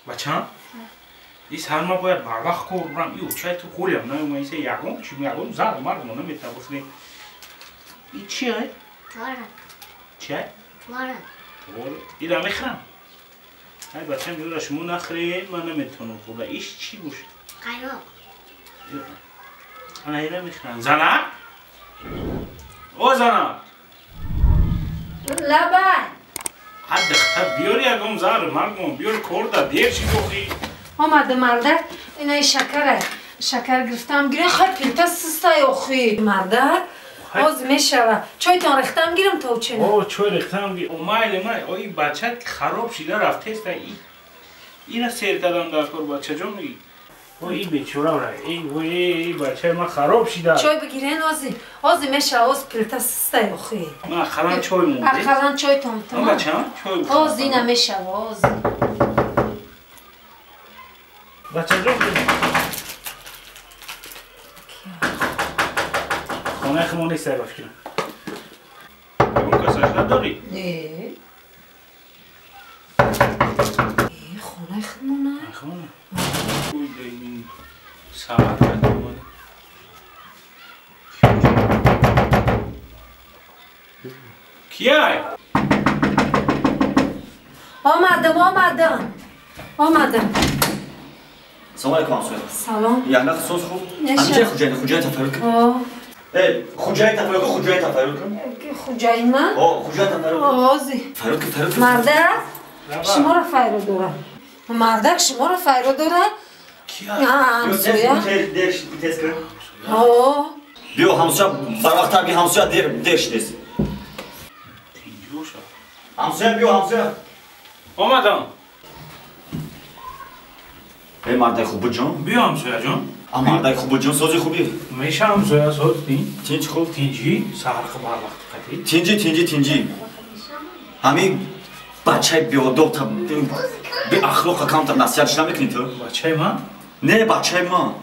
Бачам? И сарма бояд барвақт кор бурам. И учай ту хӯлям наёма исе ягон чи ягон зар марг мо наметавонем. И чи ай? Творог. Чи ай? Творог. Творог. Ира мехӯрам. Ай бачам юра шумо нахӯред, ман наметавонам хӯрда. Иш чи буш? Қаймоқ. Ана ира мехӯрам. Зана? О зана! Лабай! Ҳад биёр ягон зар маргмон биёр корда дер чи дохи. Омада мардак, инаи шакара. Шакар гирифтам гирем, хай пилта систай охи. Мардак, оз мешава. Чойтон рехтам гирем то чена. О, чой рехтам гирем. О, майли май, о, и бачат хароб шида рафтеста. Ина сер кардам дар кор бачаҷон. О, и бечора ра. Эй, ой, бачаи ман хароб шида. Чой бигирен ози. Ози мешава, оз пилта систай охи. Ман ақаллан чой монде. Ақаллан чойтон тамом. Бачам, чой. Оз ина мешава, оз. Бачаҷон, хонаи худмон нест ба фикрам. Ягон кас ашна дорӣ? Не. Хонаи худмон на? Хона. Саат омада. Кияй? Омадам, омадам. Омадам. Салом алейкум ҳамсоя. Салом. Яна соз хуб? Ҳамча хуҷайни, хуҷайни тафарруд кун. Э, хуҷайни тафарруд кун, хуҷайни тафарруд кун. Хуҷайни ман? О, хуҷайни тафарруд кун. Ози. Фарруд кун, фарруд кун. Мардак, шуморо файро дорам. Мардак, шуморо файро дорам. Кия? Ҳамсоя. Дер, тез кун. О. Биё ҳамсоя, барвақт би ҳамсоя дер, дер шидес. Тинҷоша. Ҳамсоя биё, ҳамсоя. Омадам. Эй мардай хуб ҷон. Биё ҳамсоя ҷон. А мардай хуб ҷон, сози хубӣ? Меша ҳамсоя соз тин. Тинҷ хуб? Тинҷи, саҳар хуб ҳар вақт қатӣ. Тинҷи, тинҷи, тинҷи. Ҳамин бачаи беодоб та беахлоқа камтар насиҳатш намекунӣ ту? Бачаи ман? Не, бачаи ман.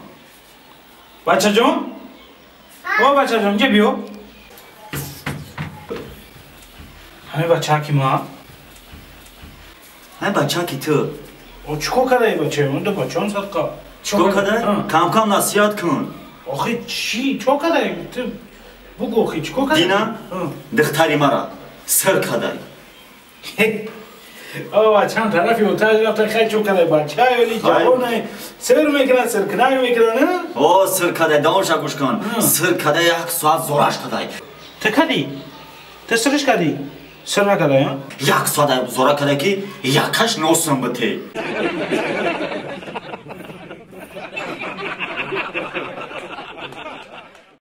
Бачаҷон? О бачаҷон, инҷа биё. Ҳамин бачаки ман? Ҳамин бачаки ту. О, чикор кардаи бачаи ман? Да бачаам садқа. Чикор кардаи? Кам-кам насиҳат кун. Охи чӣ? Чикор кардаи? Ту бугӯ охи чикор кардаи? Дина, духтари мара сир кардаи. О, бачаам тарафи оташ рафта, хай чикор кардаи? Бачаи вали ҷавонай сир мекунад, сиркунак мекунад, на? О, сир кардаи, давомша гӯш кун. Сир кардаи як соат зораш кардаи. Ту кардӣ? Ту сирш кардӣ? Сир накардай, а? Як соат зора кардай ки якаш носам бите.